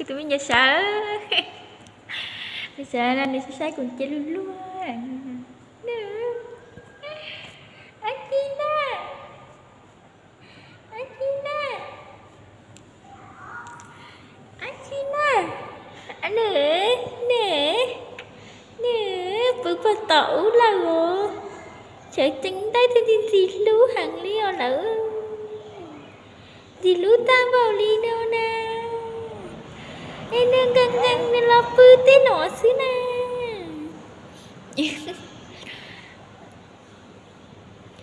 Tus me nyuam sawv, tus sawv no nws saib saib kuv cia luag luag. Ab tsi na, ab tsi na, ab tsi na, nws, nws, nws pw puag tom ub lawm os. Sawv tsees ntaub tus ntxim ntxim hlub heev li os lawm. Ntxim hlub tag npaum li no na. Es nws nkees nkees nws los pw tej no xwb na.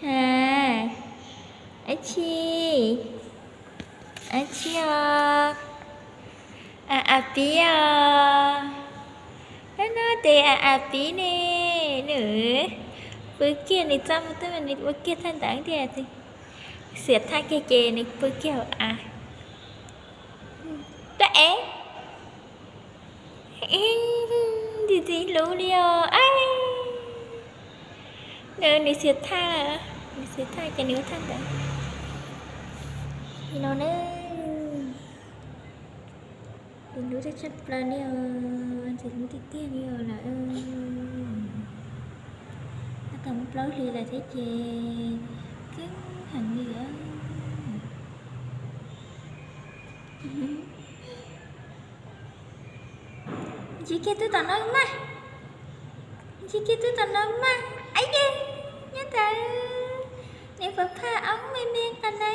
Ha, ab tsi, ab tsi os, a a pib os. Hnub no ces a a pib ne, nws pw kiag nws txaj muag twb mas nws ua kiag thaj ntawd tiag. Xiam thaj kiag ces nws pw kiag hauv av. Dab es, ntxim ntxim hlub li os. Nws, nws xiam thaj, nws xiam thaj ces nws ua thaj ntawd li no na. Ntxim hlub tshaj tshaj plaws li os, ntxim hlub tiag tiag li os lawm. Tab tom muaj plaub hlis lawm thiab ces keej heev li os. Ntsib kiag tub tom no mas, ntsib kiag tub tom no mas, ab yej, nyob ntawd, nws puas phaj oob me me qas na.